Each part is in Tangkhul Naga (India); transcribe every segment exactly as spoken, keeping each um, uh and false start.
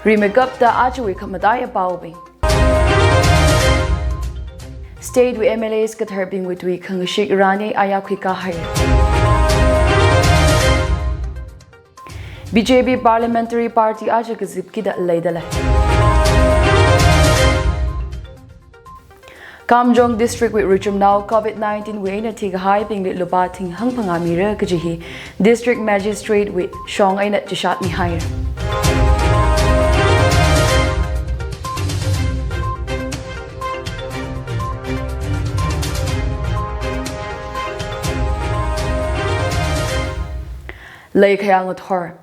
Rimeikapta ajawui khamataiya paobing. State wui M L As katharbingwui tui khangashit rani aya khuikahai. B J P Parliamentary Party aja kazipkida leidalei. Kamjong District wui ruichumnao covid nineteen wui eina thikahaibingli lupā thing hangphangā mira kaji hi District Magistrate wui shong eina chishatmihaira. Leikhayang athor.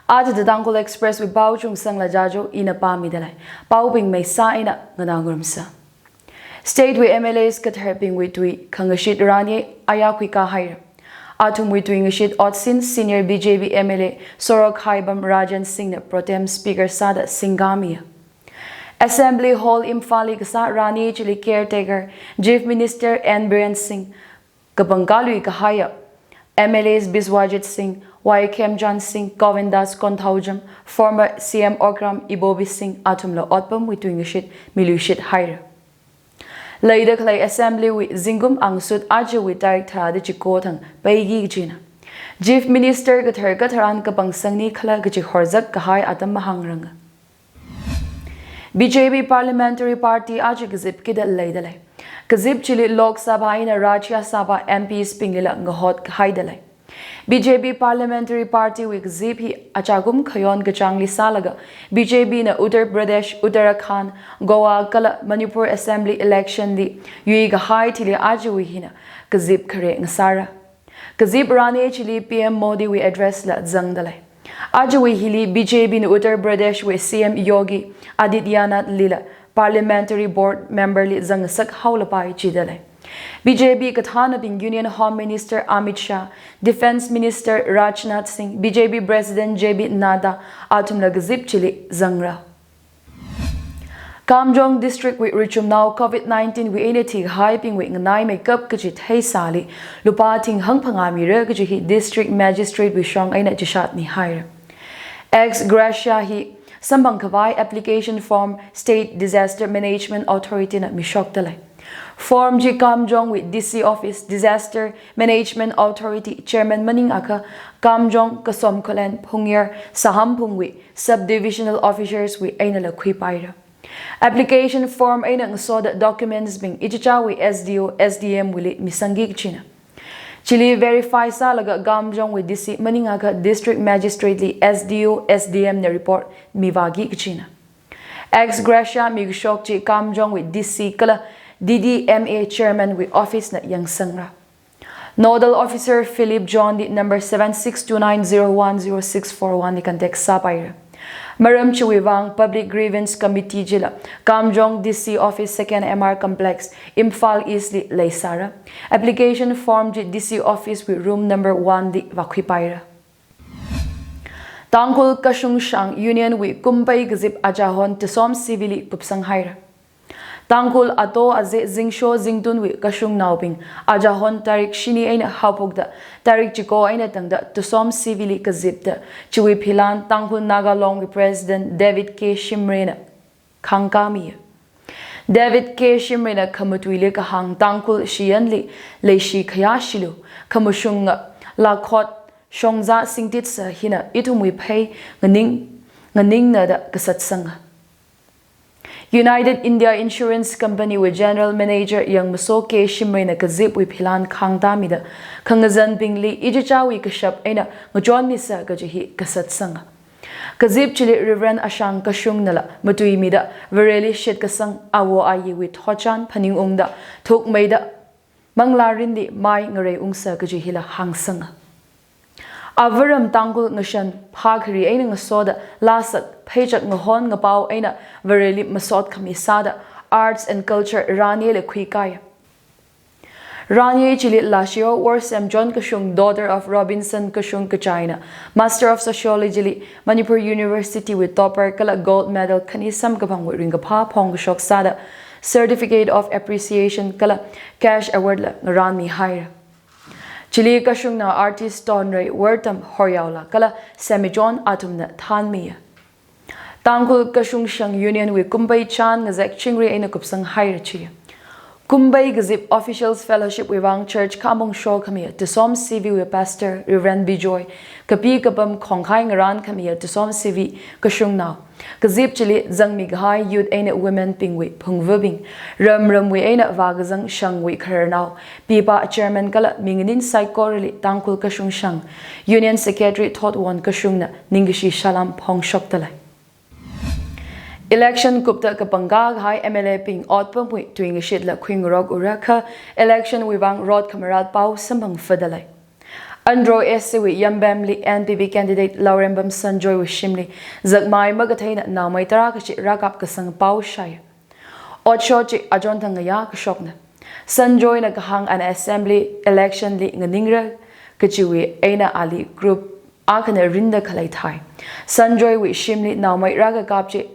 Aja The Tangkhul Express wui pao chungsangla jajo ina pāmidalei. Paobing meisā eina nganā ngarumsa. State wui M L As katharbingwui tui khangashit rani aya khuikahaira. Athumwui tui ngashit otsin Senior B J P M L A Sorokhaibam Rajan Singh na pro tem speaker sāda singkamiya. Assembly Hall Imphal li kasā rani chili caretaker Chief Minister N Biren Singh, kapangkā lui kahaiya M L As Biswajit Singh, Y Khemchand Singh, Govindas Konthoujam, former C M Okram Ibobi Singh athumla otpamwui tui ngashit miluishit haira. Leida khalei Assembly wui zingkum angsut ajawui tarik tharāda chiko thang peiki kajina. Chief Minister kathar katharan kapangsangni khala kaji horzak kahai atam mahāngranga. B J P Parliamentary Party aja kazipkida leidalei. Kazip chili Lok Sabha eina Rajya Sabha M Ps binglila ngahot kahaidalei. B J P Parliamentary Party wui kazip hi achakum khayon kachāngli sālaga, B J P na Uttar Pradesh, Uttarakhand, Goa kala Manipur Assembly election li yuikahai thili ajawui hina kazip khare ngasāra. Kazip rani chili P M Modi wui address la zangdalei. Ajawui hili B J P na Uttar Pradesh wui C M Yogi Adityanath lila Parliamentary Board member li zangngasak haolapai jidalei. B J P kathānabing Union Home Minister Amit Shah, Defence Minister Rajnath Singh, B J P President J P Nadda athumla kazip chili zangra. Kamjong District wui ruichumnao covid nineteen wui eina thikahaibingwui nganaimeikap kaji theisāli lupā thing hangphangā mira kaji hi District Magistrate wui shong eina chishatmihaira. Ex gratia hi samphang khavai application form State Disaster Management Authority na mishokdalei. Form chi Kamjong wui D C Office, Disaster Management Authority Chairman maningakha Kamjong, Kasomkholen, Phungyar, Sahamphung wui Subdivisional Officers wui einala khuipaira. Application form eina ngasoda documents bing ichichawui S D O, S D M wuili misangki kajina. Chili verify sālaga Kamjong wui D C maningakha District Magistrate li S D O, S D M na report mivāki kajina. Ex gratia mikashok chi Kamjong wui D C kala D D M A Chairman wui office na yangsangra. Nodal Officer Philip John li number seven six two nine zero one zero six four one li contact sāpaira. Maram chiwui vang Public Grievance Committee chila Kamjong D C Office Second M R Complex, Imphal East li leisāra. Application form chi D C Office wui room number one li vākhuipaira. Tangkhul Kashung Shang Union wui kumpei kazip ajahon Tusom C V li kupsanghaira. Tangkhul ato aze zingsho zingtunwui Kashungnaobing ajahon tarik shini eina haophokda tarik chiko eina tangda Tusom C V li kazipda chiwui philan Tangkhul Naga Long wui President David K Shimray na khangkāmiya. David K Shimray na khamatuili kahāng Tangkhul shiyanli leishi khayāshilu, khamashunga lakhot shongza singtitsa hina ithumwui phei nganing, nganingnada kasatsanga. United India Insurance Company wui General Manager Yangmaso K Shimray na kazipwui philan khangtāmida khangazanbingli ichichawui kashap eina ngachonmisa kaji hi kasatsanga. Kazip chili Reverend Ashang Kashung nala matuimida Vareli shitkasang awo ayiwui thotchan phaningungda thukmeida manglārinli mai ngareiungsa kaji hila hāngsanga. Avaram Tangkhul ngashan phākhari eina ngasoda lāsak pheichak ngahon ngapao eina Vareli masot khami sāda Arts and Culture rani la khuikaya. Rani chili Lashio Worsem John Kashung, daughter of Robinson Kashung kachaina, Master of Sociology li Manipur University wui topper kala gold medal khani samkaphangwui ringkaphā phongkashok sāda Certificate of Appreciation kala cash award la ngaranmihaira. Chili Kashungna artist Tonrei Wortam Horyaola kala Semichon athumna thānmiya. Tangkhul Kashung Shang Union wui kumpei chan ngazek chingri eina kupsang haira chi. Kumpei kazip Officials Fellowship wui vang church khamong shokhami Tisom C V wui pastor Reverend Bijoy, kapi kapam khongkhai ngaran khami Tisom C V kashungnao. Kazip chili zangmi kahai youth eina women bingwui phungvabing, ram ramwui eina vākazang shangwui khararnao, pipa chairman kala minganin saikorali Tangkhul Kashung Shang Union Secretary Thotwon Kashungna ningkashi salam phongshokdalei. Election kupda kapangkā kahai M L A bing otpamwui tuingashitla khuingarok ura kha election wui vang rot khamarat pao samphang phadalei. Andro S C wui Yambemli N P P candidate Laurembam Sanjoy wui shimli zakmai makatheina naomai tara kachi rākap kasang pao shai. Otshot chi achonthang ngayā kashokna. Sanjoyna kahāng ana assembly election li nganingra kachiwui eina ali group akhana rinda khalei thai. Sanjoy wui shimli naomai rākakap chi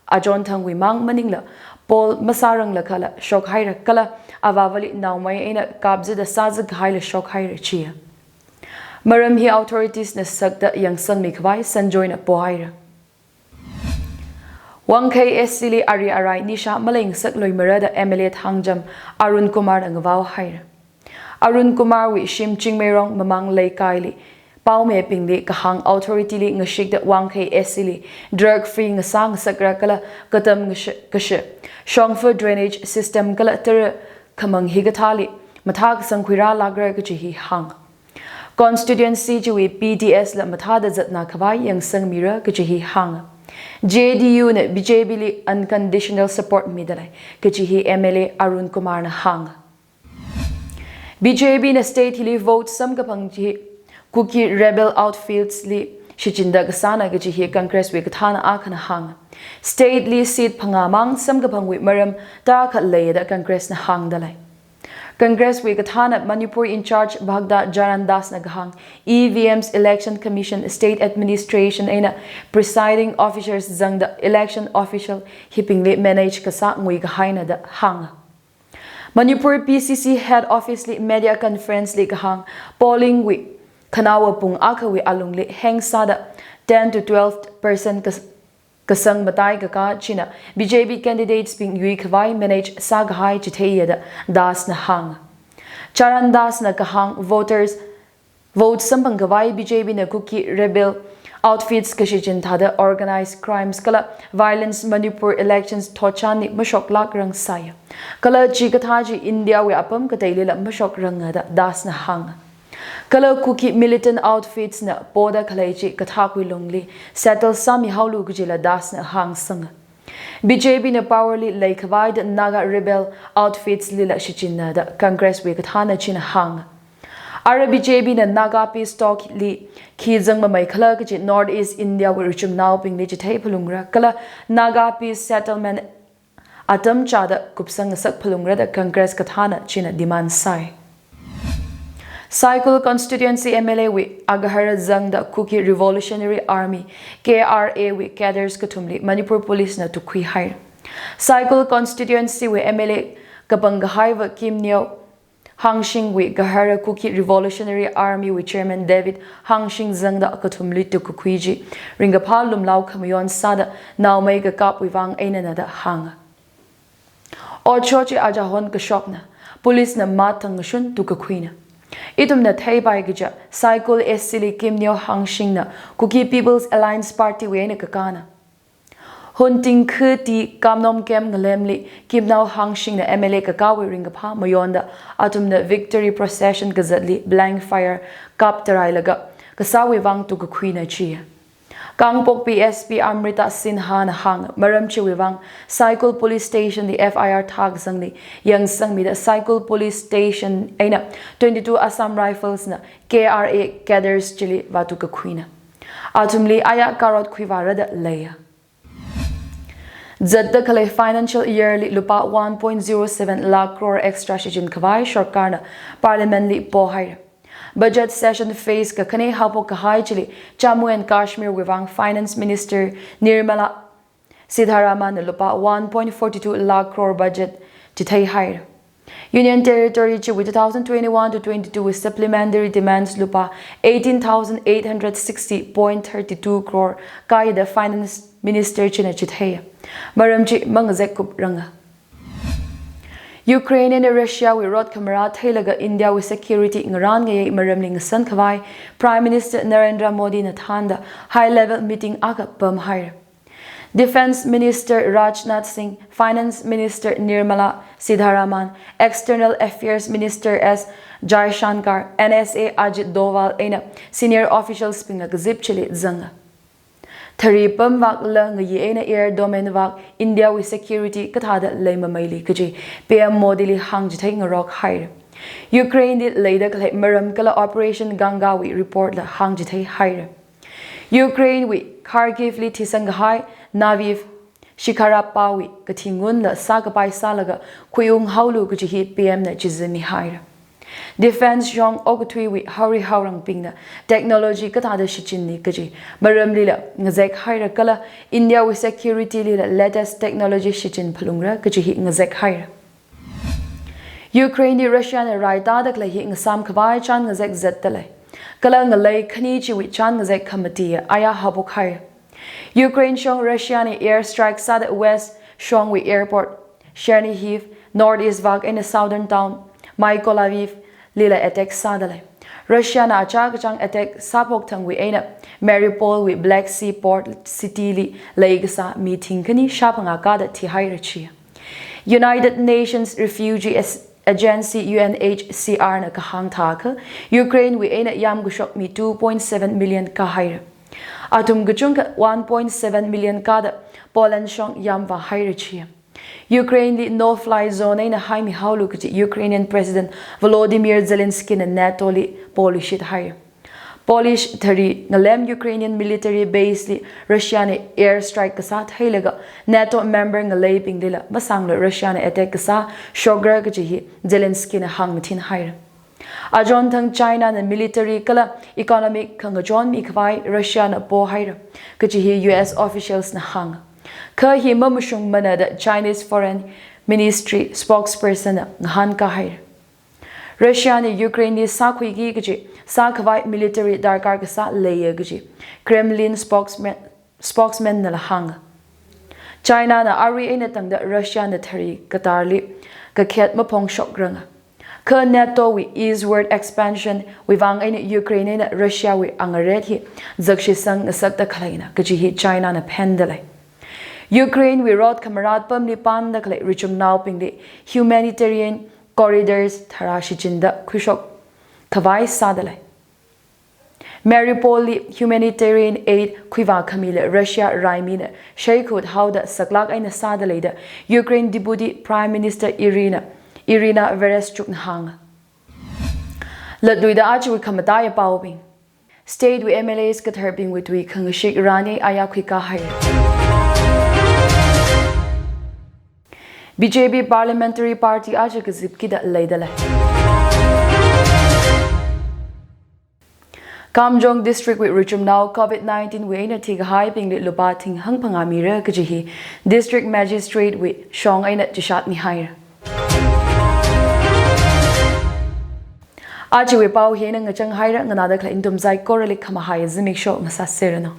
achonthangwui mang maningla poll masāranglakhala shokhaira kala avāvali naomai eina kapzada sāzakahaila shokhaira chi. Maram hi authorities na sakda yangsangmi khavai Sanjoyna pohaira. Wangkhei S C li ari arai nisha maleng saklui marada M L A Thangjam Arun Kumar na ngavao haira. Arun Kumar wui shim Chingmeirong Mamang Leikaili paomibingli kahāng authority li ngashikda Wangkhei S C li drug free ngasā ngasakra kala katam ngashi, kashi, shongfa drainage system kala tara khamang hikathāli mathā kasang khuirālakra kachi hi hāng. Constituency chiwui P D S la mathāda zatna khavai yangsangmira kachi hi hāng. J D U na B J P li unconditional support midalei kachi hi M L A Arun Kumar na hāng. B J P na state hili vote samkaphang chi Kuki rebel outfits li shichinda kasāna kachi hi Congress wui kathāna akhana hāng. State li seat phangā mang samkaphangwui maram tara khat leida Congress na hāngdalei. Congress wui kathāna Manipur in charge Bhakta Charan Das na kahāng, E V Ms Election Commission, State Administration eina presiding officers zangda election official hibingli manage kasā ngui kahaina da hāng. Manipur P C C head office li media conference li kahāng, polling wui khanaowa pung akhawui alungli heng sāda ten to twelve percent kas kasang matai kakā china B J P candidates bing yuikhavai manage sākahai chitheiyada Das na hāng. Charan Das na kahāng voters vote samphang khavai B J P na Kuki rebel outfits kashichin thāda organized crimes kala violence Manipur elections thotchanli mashoklākrang sāya. Kala chikathā chi India wui apam kateilila mashokrangada Das na hāng. Kala Kuki militant outfits na poda khalei chi kathākhui lungli settle sāmihaolu kajila Das na hāngsanga. B J P na power li leikhavai da Naga rebel outfits lila shichinnada Congress wui kathāna china hāng. Ara B J P na Naga peace talk li khi zangmamei khala kachi North East India wui ruchumnaobingli chithei phalungra kala Naga peace settlement atam chāda kupsang ngasak phalungra da Congress kathāna china demand sāi. Saikul constituency M L A wui agahara zangda Kuki Revolutionary Army, K R A wui cadres kathumli Manipur Police na tukhui hai. Saikul constituency wui M L A kapangkahaiva Kimneo Hangshing wui gahara Kuki Revolutionary Army wui Chairman David Hangshing zangda kathumli tukakhui chi ringkaphā lumlao khamayon sāda naomei kakapwui vang einana da hāng. Otshot chi achahon kashokna, police na mathang ngashun tukakhuina. Ithumna theipai kaja Saikul S C li Kimneo Hangshing na Kuki People's Alliance Party wui eina kakāna. Hunting khuti Kamnom Camp ngalemli Kimneo Hangshing na M L A kakāwui ringkaphā mayonda athumna victory procession kazatli blank fire kaptarailaga kasāwui vang tukakhuina chi. Kangpokpi S P Amrita Sinha na hāng, maram chiwui vang Saikul Police Station li F I R thākazangli yangsangmida Saikul Police Station eina twenty-two Assam Rifles na K R A cadres chili vātukakhuina. Athumli aya karot khuivāra da leiya. Zatda khalei financial year li lupā one point zero seven lakh crore extra shichin khavai sorkarna Parliament li pohaira. Budget session phase kakhane haophok kahai chili Jammu and Kashmir wui vang Finance Minister Nirmala Sitharaman na lupā one point four two lakh crore budget chithei haira. Union Territory chiwui two thousand twenty-one to twenty-two wui supplementary demands lupā eighteen thousand eight hundred sixty point thirty-two crore kāya da Finance Minister china chitheiya. Maram chi mangazek kupranga. Ukraine eina Russia wui rot khamarā theilaga India wui security ngarān ngayei maramli ngasan khavai Prime Minister Narendra Modi na thānda high level meeting akha pamhaira. Defense Minister Rajnath Singh, Finance Minister Nirmala Sitharaman, External Affairs Minister S Jaishankar, N S A Ajit Doval eina senior officials bingla kazip chili zanga. Thari pamvakla ngayi eina air domain vak India wui security kathāda leimameili kaji P M Modi li hāngchithei ngarok haira. Ukraine li leida khalei maram kala Operation Ganga wui report la hāngchithei haira. Ukraine wui Kharkiv li thisang kahai Naviv Shikharappa wui kathi ngunla sākapai sālaga khuiung haolu kaji hi P M na chizami haira. Defense shong okathuiwui haori haorangbingna technology kathāda shichinli kaji maramlila ngazek haira kala India wui security lila latest technology shichin phalungra kaji hi ngazek haira. Ukraine li Russia na raitāda khalei hi ngasām khavai chān ngazek zatdalei. Kala ngalei khani chiwui chān ngazek khamatiya aya habuk haira. Ukraine shong Russia na air strike sāda West shongwui airport, Chernihiv, North East vak eina Southern town Mykolaiv lila attack sādalei. Russia na achā kachāng attack sāphok thangwui eina Mariupol wui Black Sea port city li leikasā mi thingkhani shāphangā kāda thihaira chi. United Nations Refugee As-, Agency U N H C R na kahāng thākha Ukraine wui eina yām kashok mi two point seven million kāhaira. Athum kachungkha one point seven million kāda Poland shong yāmvā haira chi. Ukraine li no-fly zone eina haimi haolu kaji Ukrainian President Volodymyr Zelensky na NATO li poluishit haira. Polish thari ngalem Ukrainian military base li Russia na air strike kasā theilaga NATO member ngaleibinglila masāngla Russia na attack kasā shokra kaji hi Zelensky na hāngmathin haira. Achon thang China na military kala economic khangachon mikhavai Russia na pohaira kaji hi U S officials na hānga. Kha hi mamashungmana da Chinese Foreign Ministry spokesperson na ngahānkā haira. Russia na Ukraine li sākhuiki kaji sākhavai military darkar kasā leiya kaji Kremlin spokesman, spokesman nala hānga. China na arui eina tangda Russia na thari katarli kakhet maphongshokrang. Kha NATO wui eastward expansion wui vang eina Ukraine eina Russia wui angaret hi zakshitsang ngasakta khaleina kaji hi China na phendalei. Ukraine wui rot khamarat pamli panda khalei richumnaobingli humanitarian corridors tharā shichinda khuishok khavai sādalei. Mariupol li humanitarian aid khuivā khamila Russia raimina shaikhut haoda saklak eina sādalei da Ukraine Deputy Prime Minister Irina, Irina Vereshchuk na hānga. Latluida achiwui khamataiya paobing. State wui M L As katharbingwui tui khangashik rani aya khuikā haira. B J P Parliamentary Party aja kazipkida leidalei. Kamjong District wui richumnao COVID nineteen wui eina thikahaibingli lupā thing hangphangā mira kaji hi District Magistrate wui shong eina chishat mihaira. Achiwui pao hina ngachang haira, nganāda khalei nathum saikorali khamahai zimiksho masāseranu.